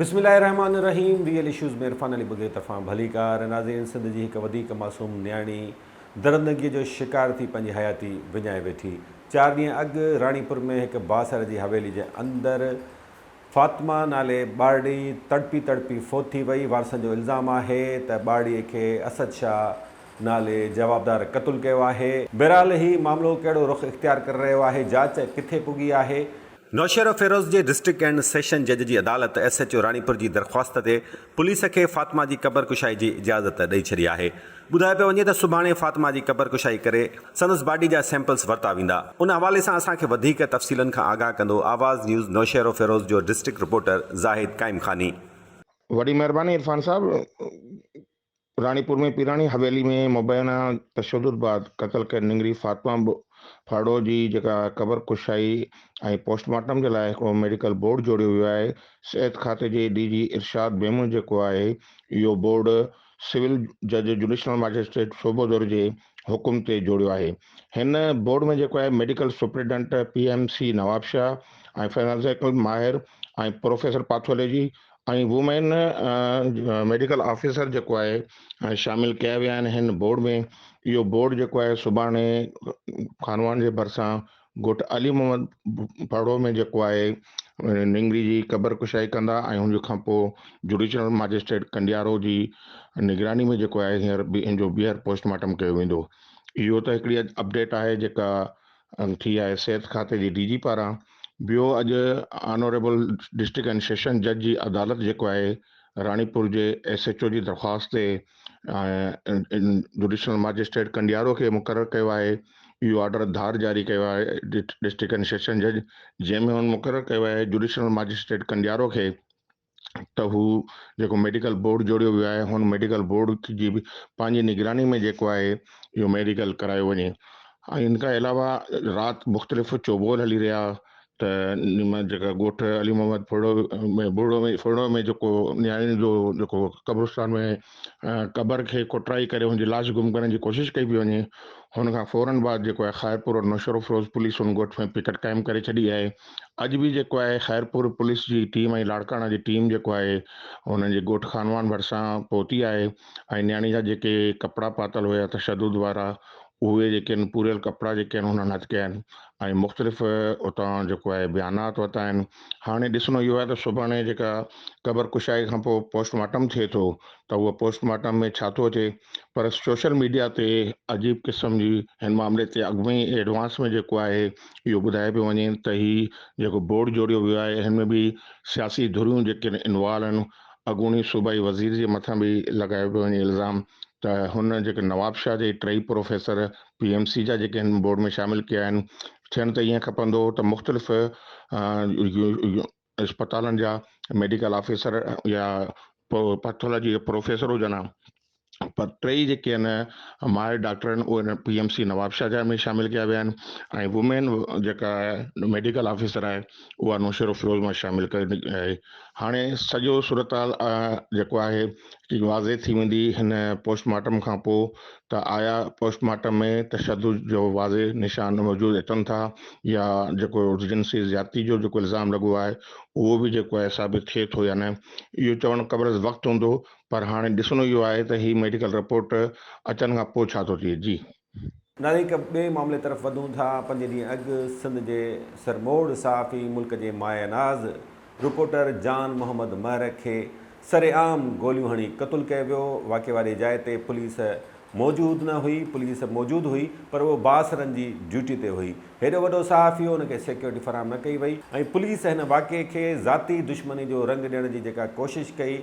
بسم الله الرحمٰن الرحيم ريئل اشوز ۾ عرفان علي ٻگهي طرفان ڀليڪار ناظرين سنڌ جي هڪ وڌيڪ معصوم نياڻي درندگي جو شڪار ٿي پنهنجي حياتي وڃائي ويٺي چار ڏينهن اڳ راڻيپور ۾ هڪ بااثر جي حويلي جي اندر فاطمه نالي ٻارڙي تڙپي تڙپي فوت ٿي وئي وارثن جو الزام آهي ته ٻارڙي کي اسد شاهه نالي جوابدار قتل ڪيو آهي بهرحال هي معاملو ڪهڙو رخ اختيار ڪري رهيو آهي جاچ ڪٿي پڳي آهي. نوشهروفيروز جي ڊسٽرڪٽ اينڊ سيشن جج جي عدالت ايس ايڇ او راڻيپور جي درخواست تي پوليس کي فاطمه جي قبر ڪشائي جي اجازت ڏئي ڇڏي آهي. ٻڌايو پيو وڃي ته سڀاڻي فاطمه جي قبر ڪشائي ڪري سندس باڊي جا سيمپلز ورتا ويندا. ان حوالي سان اسان کي وڌيڪ تفصيلن کان آگاهه ڪندو آواز نيوز نوشهروفيروز جو ڊسٽرڪٽ رپورٽر زاهد قائم خاني. وڏي مهرباني عرفان صاحب. راڻيپور ۾ پيراڻي حويلي ۾ مبينا تشدد بعد قتل ڪيل نينگري فاطمه ڦرڙو جي جيڪا قبر ڪشائي ۽ پوسٽ مارٽم جي لاء هڪڙو ميڊيڪل بورڊ جوڙيو ويو آهي صحت کاتي جي ڊي جي ارشاد ميمڻ جيڪو آهي اهو بورڊ سول جج جوڊيشنل ماجسٽريٽ صوبودر جي حڪم تي جوڙيو آهي هن بورڊ ۾ جيڪو آهي medical superintendent P M C Nawabshah ۽ financial ماهر ۽ پروفيسر پاٿولوجي ۽ وومين ميڊيڪل آفيسر جيڪو آهي شامل ڪيا ويا آهن هن بورڊ ۾ اهو بورڊ جيڪو آهي سڀاڻي خانوان جي ڀرسان ڳوٺ علي محمد پڙو ۾ جيڪو آهي نينگري جي قبر ڪشائي ڪندا ۽ ان کان پوء جوڊيشل ماجسٽريٽ ڪنڊيارو جي نگراني ۾ جيڪو آهي هينئر ان جو ٻيهر پوسٽ مارٽم ڪيو ويندو اهو ته هڪڙي اپڊيٽ آهي جيڪا ٿي آهي صحت کاتي جي ڊي جي پاران ٻيو اڄ آنريبل ڊسٽرڪٽ اينڊ سيشن جج جي عدالت جيڪو آهي راڻيپور جي ايس ايڇ او جي درخواست تي جوڊيشل ماجسٽريٽ ڪنڊيارو کي مقرر ڪيو آهي اهو آرڊر ڌار جاري ڪيو آهي ڊسٽرڪٽ اينڊ سيشن جج جنهن ۾ هن مقرر ڪيو آهي جوڊيشل ماجسٽريٽ ڪنڊيارو کي ته هو جيڪو ميڊيڪل بورڊ جوڙيو ويو آهي هن ميڊيڪل بورڊ جي به پنهنجي نگراني ۾ جيڪو آهي اهو ميڊيڪل ڪرايو وڃي ۽ ان کان علاوه رات مختلف چوٻول هلي رهيا ته جيڪا ڳوٺ علي محمد ڦرڙو ۾ ٻرڙو ۾ ڦرڙو ۾ جيڪو نياڻين جو جيڪو قبرستان ۾ قبر کي کوٽرائي ڪري هن جي لاش گم ڪرڻ جي ڪوشش ڪئي پئي وڃي هن کان فورن بعد جيڪو آهي خيرپور اور نوشهروفيروز پوليس ان ڳوٺ ۾ پڪٽ قائم ڪري ڇڏي آهي اڄ به جيڪو آهي خيرپور پوليس جي ٽيم ۽ لاڙڪاڻا جي ٽيم جيڪو آهي انهن جي ڳوٺ خانوان ڀرسان پهتي آهي ۽ نياڻي جا جيڪي ڪپڙا پاتل هيا تشدد وارا اهي جيڪي آهن پوريل ڪپڙا جيڪي آهن انهن هٿ ڪيا آهن ۽ مختلف اتان جيڪو آهي بيانات ورتا آهن هاڻي ڏسڻو اهو آهي ته سڀاڻي جيڪا قبر ڪشائي کان پوء پوسٽ مارٽم ٿئي ٿو ته اهو پوسٽ مارٽم ۾ ڇا ٿو اچي پر سوشل ميڊيا تي عجيب قسم جي هن معاملي تي اڳ ۾ ئي ايڊوانس ۾ جيڪو آهي اهو ٻڌايو پيو وڃي ته هي جيڪو بورڊ جوڙيو ويو آهي هن ۾ به سياسي ڌريون جيڪي انوالو آهن اڳوڻي صوبائي وزير جي مٿان به لڳايو پيو وڃي الزام ته هن جيڪي نوابشاهه جي ٽئي پروفيسر پي ايم سي جا جيڪي هن بورڊ ۾ شامل ڪيا آهن ٿيڻ ته ائين کپندو هو ته مختلف اسپتالن جا ميڊيڪل آفيسر يا پيٿالاجي جا پروفيسر هجن ها پر ٽئي جيڪي آهن ماهر ڊاڪٽر آهن اهي پي ايم سي نوابشاهه جا ۾ شامل ڪيا ويا آهن ۽ وومين جيڪا ميڊيڪل آفيسر آهي اها نوشهروفيروز مان شامل ڪئي آهي هاڻي سڄو صورتحال جيڪو آهي واضح ٿي ويندي هن پوسٽ مارٽم کان پوء ته آيا پوسٽ مارٽم ۾ تشدد جو واضح نشان موجود اچن ٿا يا جيڪو جنسي زيادتي جو جيڪو الزام لڳو آهي اهو به جيڪو آهي ثابت ٿئي ٿو يا نه اهو چوڻ قبل از وقت هوندو پر هاڻي ڏسڻو اهو آهي ته هي ميڊيڪل رپورٽ اچڻ کان پوء ڇا ٿو ٿئي جي. ناظرين هڪ ٻئي معاملي طرف وڌون ٿا پنج ڏينهن اڳ سنڌ جي سرموڙ صحافي ملڪ جي مايه ناز رپورٽر جان محمد مهر کي سرعام گوليون هڻي قتل ڪيو ويو، واقعي واري جاء تي پوليس موجود نه هئي، پوليس موجود هئي پر اهو بااثرن جي ڊيوٽي تي هئي، هيڏو وڏو صحافي هو ان کي سيڪيورٽي فراهم نه ڪئي وئي ۽ پوليس هن واقعي کي ذاتي دشمني جو رنگ ڏيڻ جي جيڪا ڪوشش ڪئي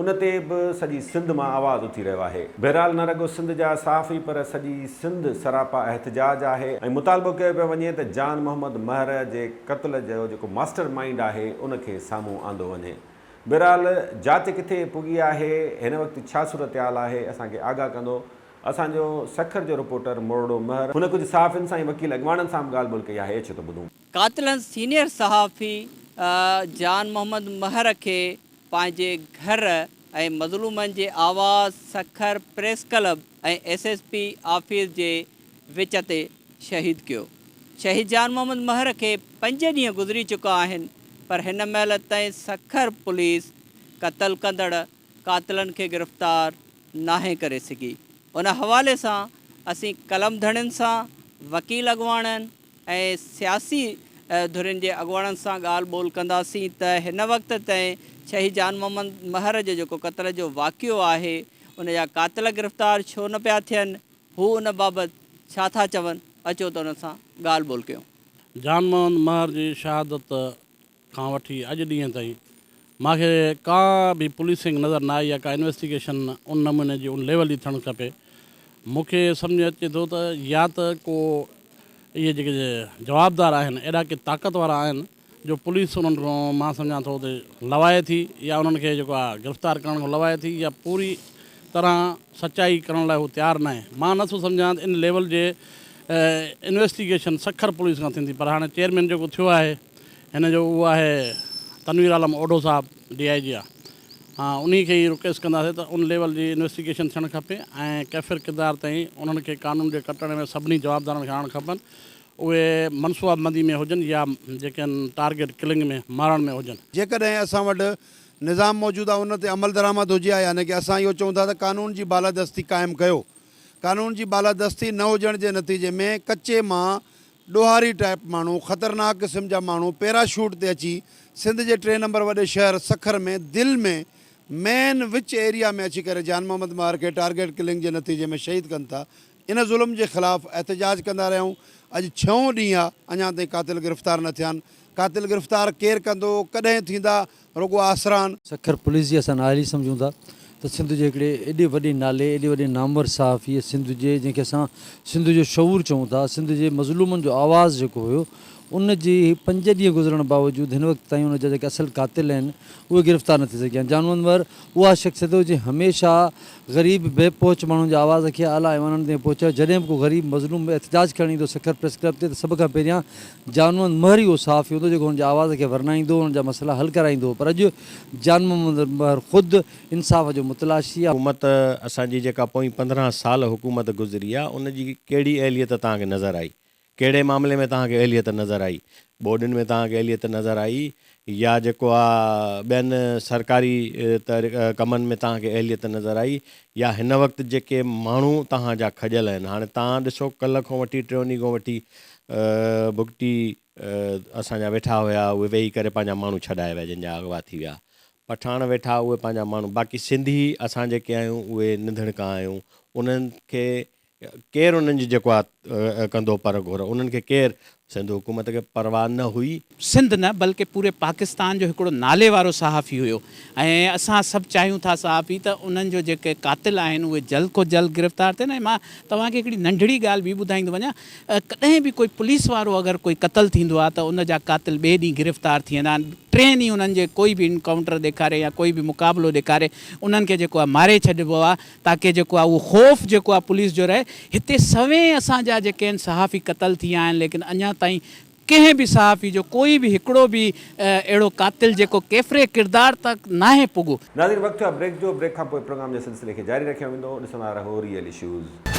ان تي به سڄي سنڌ مان آواز اٿي رهيو آهي. بهرحال نه رڳو سنڌ جا صحافي پر سڄي سنڌ سراپا احتجاج آهي ۽ مطالبو ڪيو پيو وڃي ته جان محمد مهر جي قتل جو جيڪو ماسٽر مائينڊ آهي ان کي سامهون آندو وڃي. بهرحال جاچ ڪٿي پڳي آهي هن وقت ڇا صورتحال آهي اسان کي آگاهه ڪندو اسان جو سکر جو رپورٽر مورڙو مهر. هن ڪجهه صحافين سان ۽ وڪيل اڳواڻن سان به ڳالهه ٻولهه ڪئي آهي اچو ته ٻڌون. قاتلن سينيئر صحافي جان محمد مهر کي پنهنجي گهر ۽ مظلومن جي آواز Sukkur press club ۽ S S P office جي وچ تي شهيد ڪيو. شهيد جان محمد مهر کي پنج ڏينهن گذري چڪا آهن پر هن مهل تائين سکر پوليس قتل ڪندڙ قاتلن کي گرفتار ناهي ڪري سگهي. ان حوالي سان اسين قلم ڌڻين سان، وڪيل اڳواڻن ۽ سياسي ڌرين جي اڳواڻن سان ڳالهه ٻولهه ڪنداسين ته هن وقت تائين شهيد جان محمد مهر جو جيڪو قتل جو واقعو آهي ان جا قاتل گرفتار ڇو نه پيا ٿين، هو ان بابت ڇا ٿا چون، اچو ته انهن سان ڳالهه ٻولهه ڪيون. جان محمد مهر جي شهادت کان وٺي اڄ ڏينهن تائين مان کي ڪا به پوليسنگ نظر نه آئي يا ڪا انويسٽيگيشن ان نموني جي ان ليول جي ٿيڻ کپي. مون کي سمجهه ۾ اچي ٿو ته يا ته ڪو اهي جيڪي جوابدار آهن ايڏا ڪي طاقت وارا آهن جو پوليس انهن کان مان سمجهان ٿو ته لوائي ٿي يا انهن کي جيڪو آهي گرفتار ڪرڻ کان لوائي ٿي يا پوري طرح سچائي ڪرڻ لاء هو تيار ناهي. مان نه ٿو سمجهان ته ان ليول جي انويسٽيگيشن سکر پوليس کان ٿيندي پر هاڻي چيئرمين جيڪو ٿيو آهي هن جو اهو آهي تنوير عالم اوڍو صاحب ڊي I جي آ ها انهي کي ئي رڪويسٽ ڪنداسين ته ان ليول جي انويسٽيگيشن ٿيڻ کپي ۽ ڪيفر ڪردار تائين انهن کي قانون جي ڪٽهڙي ۾ سڀني جوابدارن کي آڻڻ کپن اهي منصوبابندي ۾ هجن يا جيڪي آهن ٽارگيٽ ڪلنگ ۾ مارڻ ۾ هجن. جيڪڏهن اسان وٽ نظام موجود آهي ان تي عملدرآمد هجي ها يعني ڪه اسان اهو چئون ٿا ته قانون جي بالادستي قائم ڪيو قانون جي بالادستي نه هجڻ جي نتيجي ۾ ڪچي مان ڏوهاري ٽائپ ماڻهو، خطرناڪ قسم جا ماڻهو پيراشوٽ تي اچي سنڌ جي ٽئين نمبر وڏي شهر سکر ۾ دل ۾ مين وچ ايريا ۾ اچي ڪري جان محمد مهر کي ٽارگيٽ ڪلنگ جي نتيجي ۾ شهيد ڪن ٿا ان ظلم جي خلاف احتجاج ڪندا رهيا آهيون اڄ ڇهون ڏينهن آ اڃان تائين قاتل گرفتار نه ٿيا آهن قاتل گرفتار ڪير ڪندو ڪڏهن ٿيندا رڳو آسران. سکر پوليس جي اسان نااهلي سمجهون ٿا ته سنڌ جي هڪڙي ايڏي وڏي نالي ايڏي وڏي نامور صحافيء سنڌ جي جنهن کي اسان سنڌ جو شعور چئون ٿا سنڌ جي مظلومن جو آواز جيڪو هيو ان جي پنج ڏينهن گذرڻ باوجود هن وقت تائين ان جا جيڪي اصل قاتل آهن اهي گرفتار نه ٿي سگهيا آهن جان محمد مهر اها شخصيت هئي جنهن هميشه غريب بي پهچ ماڻهن جي آواز کي اعليٰ ايوانن تائين پهچايو جڏهن به ڪو غريب مظلوم احتجاج ڪرڻ ايندو سکر پريس ڪلب تي ته سڀ کان پهريان جان محمد مهر ئي اهو صحافي هوندو جيڪو هن جي آواز کي ورنائيندو هو، هن جا مسئلا حل ڪرائيندو هو پر اڄ جان محمد مهر خود انصاف جو متلاشي آهي. حڪومت اسان جي جيڪا پوئين 15 سال حڪومت گذري آ ان جي ڪهڙي اهليت توهان کي نظر آئي؟ ڪهڙي معاملي ۾ توهان کي اهليت نظر آئي؟ ٻوڏين ۾ توهان کي اهليت نظر آئي يا جيڪو آ ٻين سرڪاري ڪمن ۾ توهان کي اهليت نظر آئي يا هن وقت جيڪي ماڻهو توهان جا کڄيل آهن هاڻي توهان ڏسو ڪلهه کان وٺي ٽيون ڏينهن کان وٺي بگٽي اسان جا ويٺا هيا اهي ويهي ڪري پنهنجا ماڻهو ڇڏائي ويا جن جا اغوا ٿي ويا پٺاڻ ويٺا اهي پنهنجا ماڻهو باقي سنڌي اسان جيڪي آهيون اهي نڌڻڪا آهيون انهن کي ڪير انهن جي جيڪو آ ڪندو پر گهور انهن کي ڪير سنڌ حڪومت کي پرواهه نه هئي. سنڌ نه بلڪه پوري پاڪستان جو هڪڙو نالي وارو صحافي هيو ۽ اسان سڀ چاهيون ٿا صحافي ته انهن جو جيڪي قاتل آهن اهي جلد کان جلد گرفتار ٿين ۽ مان توهان کي هڪڙي ننڍڙي ڳالهه ٻي ٻڌائيندو وڃان ڪڏهن به ڪوئي پوليس وارو اگر ڪوئي قتل ٿيندو آهي ته ان جا قاتل ٻئي ڏينهن گرفتار ٿي ويندا آهن ٽئين ڏينهن انهن جي ڪوئي به انڪائونٽر ڏيکاري يا ڪوئي به مقابلو ڏيکاري انهن کي جيڪو آهي ماري ڇڏبو آهي تاڪه جيڪو آهي اهو خوف جيڪو آهي پوليس جو رهي هتي سوين اسان جا جيڪي آهن صحافي قتل ٿي ويا آهن ليڪن اڃا تائين ڪنهن به صحافي جو ڪوئي به هڪڙو به اهڙو قاتل جيڪو ڪيفري ڪردار تڪ ناهي پڳو. ناظرين وقت ٿيو آهي بريڪ جو، بريڪ کان پوء پروگرام جي سلسلي کي جاري رکيو ويندو، ڏسندا رهو ريئل اشوز.